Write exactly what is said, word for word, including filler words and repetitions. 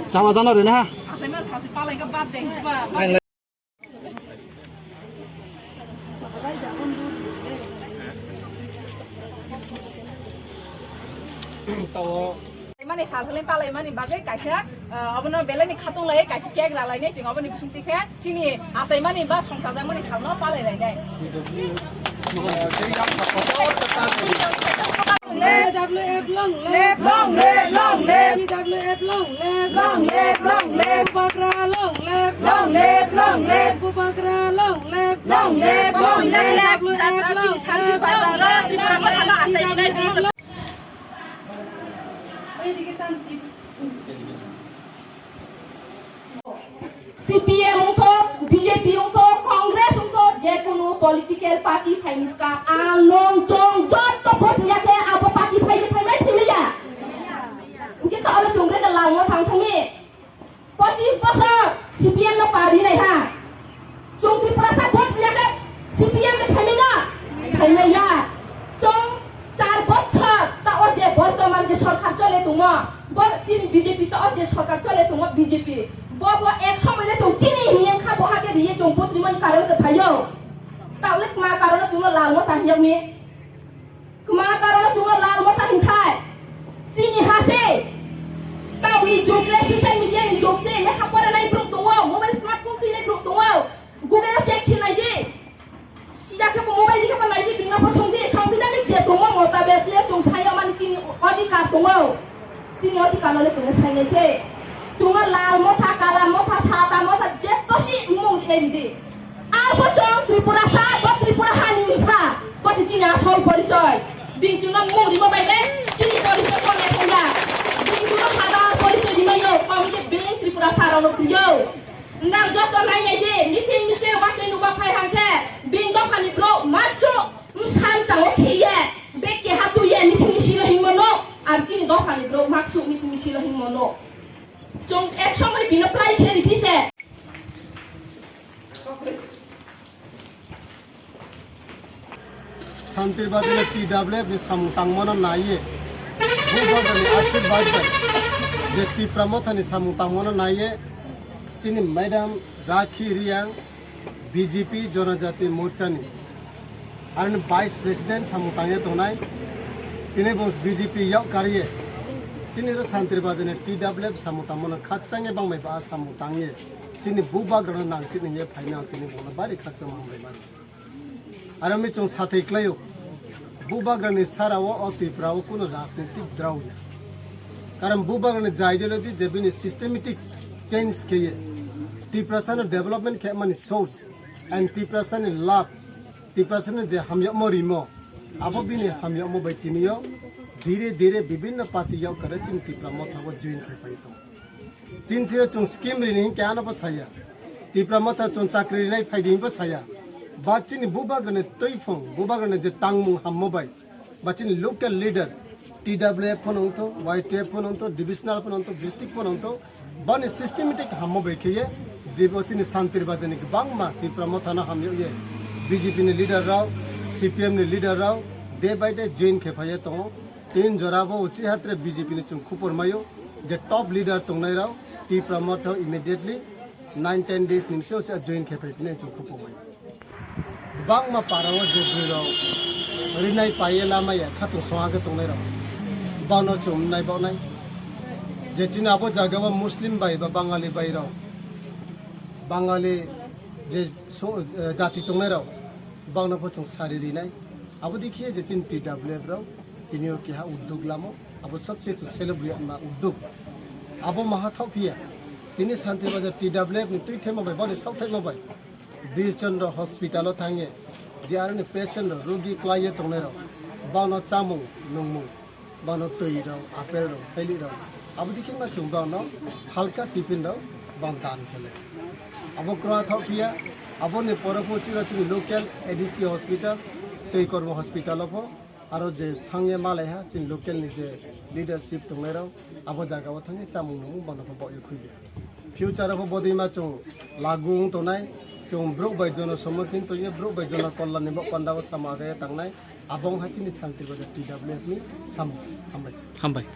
Sama jano rina ha. Asai ma salsi palai ka bad de ba. Tawo. Mani salhwlwi palaimani bagwi kaisa, ah, obono belai ni khatung lai kaisa cake ralainai chwng oboni bisingtwi khe chini achaimani ba songchajakmani salno palai lainai. T W F long live! Long live, long live! T W F long live! Long live, long live! Bubagra long live! Long live, long live! Bubagra long live! Long live, long live! T W F long live! C P M wngkha, B J P wngkha, Congress wngkha, je kunu political party phaini swkang ang nwng chwng jotto vote rwya khe abo party phaidi phaimai phaimaya. Hwnkhe to oro chwng rega langno thang thangni. Pochis bosor C P M no pari nai ha. Chwng Tripurasa vote rwya khe C P M ni phaimai no? Phaimai ya. Chwng char bochor ta o je bortoman je sorkar chole tongmo, bo chini B J P ta o je sorkar chole tongmo B J P. Bo bo ek somoi le chwng chini hiye kha bo ha khe riye chwng vote rimani karon se phaio. Ta le kma karon chwng no langmo ta hiyok ni. Kma karon chwngno lal motha hinthai. Chini ha se. Tamni jug le social media ni jug se. Lekha pora nai borok tongo. Mobile smartphone twi nai borok tongo. Google check khe nai di. Siya khe bo mobile di khe bo nai di. Bini no bo song di. Songbidan ni je tongo motabek le chwng sai mani chini odhikar tongo. Chini odhikar no le chwngno sainai se. Chwngno lal motha, kala motha, sata motha, jetosi mung rinai ridi. Arbo chwng Tripurasa, bo Tripura hani wngsa, bo se chini asol porichoi. Bini chwngno mung rimo bai le, chini porichoi tongya tongya. Bini chwngno hadar porichoi rimaio, kong ye bini Tripurasa rokno kriyo. Nang joto nainai di, meeting misil watwi nukba phai hangkhe, bini dophani bro, matsu, msam chango khiye, bek keha tuye, meeting misilo hingmano, ar chini dophani bro, matsu, meeting misilo hingmano. Chwng ek somoi bino plai khe ridi se. Santir Bazar ni T W F ni samung tangmano naiye, Bubagrani ashirbad bai je Tipra Mothani samung tangmano naiye, chini Madam Rakhi Reang, B J P Jonojati Morcha ni, aroni Vice President samung tangye tongnai, tini bo B J P yok kariye, chini ro Santir Bazar ni T W F samung tangmano khakchangye bangbai ba samung tangye, chini Bubagrano nangkhe ningye phaina tini bono bari khakchangma hambai mano. Aro mi chwng sathai khlaio, Bubagrani sara o, o Tripura o kuno rajnitik draw ya. Karon Bubagrani je ideology je bini systematic change kheye, Tiprasano development khe mani source, and Tiprasani love, Tiprasani je hamyakmo rimo, abo bini hamyakmo bai tiniyo dire dire bibinno party yok kare chini Tipra Motha o join khai pai tongo. Chini thwiyo chwng scheme rini hinkhe ano bo saya. Tipra Motha chwng chakri rinai phaidi hinbo saya. Ba chini Bubagrani twiphwng, Bubagrani je tangmung hammo bai, ba chini local leader, T W F phano wngtho, Y T F phano wngtho, divisional phano wngtho, district phano wngtho, boni systematic hammo bai kheye, dibo chini Santir Bazar ni kwbangma Tipra Mothano hamyokye, B J P ni leader rok, C P M ni leader rok, day by day join khe phaiye tongo. Tin jora bo uchi hatre B J P ni chwng khupor maio je top leader tongnai rok Tipra Motha immediately nine ten days ni bisi uchi join khe phai phine chwng khupor maio. Kwbangma para o je bwrwi rok rinai paiye lama ya khatung song age tongnai rok bano chwng nai baknai je chini abo jaga o Muslim bai ba Bangali bai rok Bangali je so-, eh, jati tongnai rok bangno bo chwng sari rinai. Abo dikhe je chini T W F rok tini o keha uddog lamo, abo sobse chwng celebrate ma uddog. Abo maha thok phiya, tini Santir Bazar T W F ni twi thema bai, boni sok thema bai, Bir Chandra Hospital o thangye, je aroni patient rok, rogi kwlaiye tongnai rok, bangno chamung nungmung, bangno twi rok, apple rok, thailik rok, abo dikhe ma chwng bangno halka tiffin rok bang dan khe le. Abo kwrwng thok phiya, aboni pore pho chini, chini local A D C hospital, tei kormo hospital o pho, aro je thangye malaiha chini local ni je leadership tongnai rok, abo jaga o thangye chamung nungmung bangno pho baohya khulya. Future o pho bodima chwng lagu wng tongnai, chwng borok bai jono somokhin tongya, borok bai jono kollan ni bo panda o samo agaiya tangnai, abo wngkha chini Santir Bazar T W F ni samung. Hambai. Hambai.